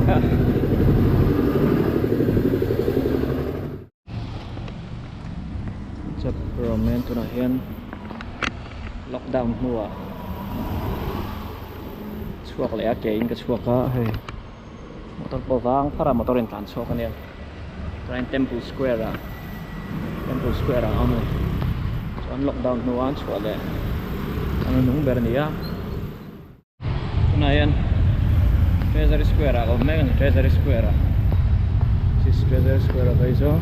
Chap rawm hian tunah hian lockdown hnuah chhuak leh a ke in ka chhuak a hei motor pawh vang phar a motor in tlan chhuak ania tunah hian temple square ah temple square ah a awm a ni chuan lockdown hnuah an chhuah leh an nung ber a ni a. Tunah hian Treasury Square ah ka awm mek a ni Treasury Square ah this is Treasury Square of Aizawl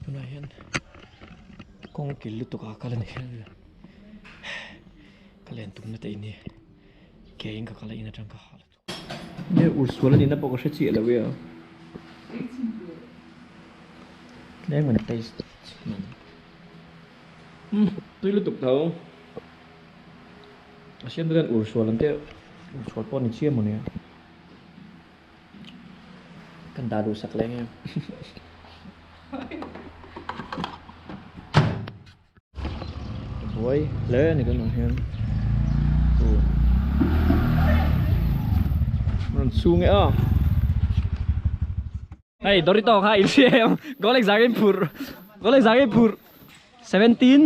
tunah hian kawng kil lutuk ah kal a ni ka len tumna te in hi ke in ka kal a in atang ka hal a. Nge ursual a nihna pawh ka hre chiah lo e a. Tlem kan taste hman. Umm tui lutuk tho. A siam te hian ursual an tia ursual pawh a ni chiah maw nia. Kan dah duh sak leh nge. Buai hle a ni tunah hian uh rawn chhung e a hei Dorito kha in hria em goal exam in phurh goal exam in phurh 17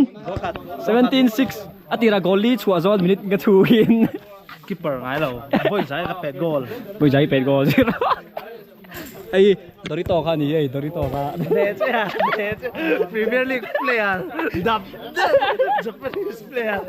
17 6 a tirah goal li chhuah zawn minute ka thu hin keeper ngai lo vawi zai ka pet goal vawi zai pet goal Hei Dorito kha ni hei Dorito kha. Hneh che a hneh che Premier League player dap Japanese player.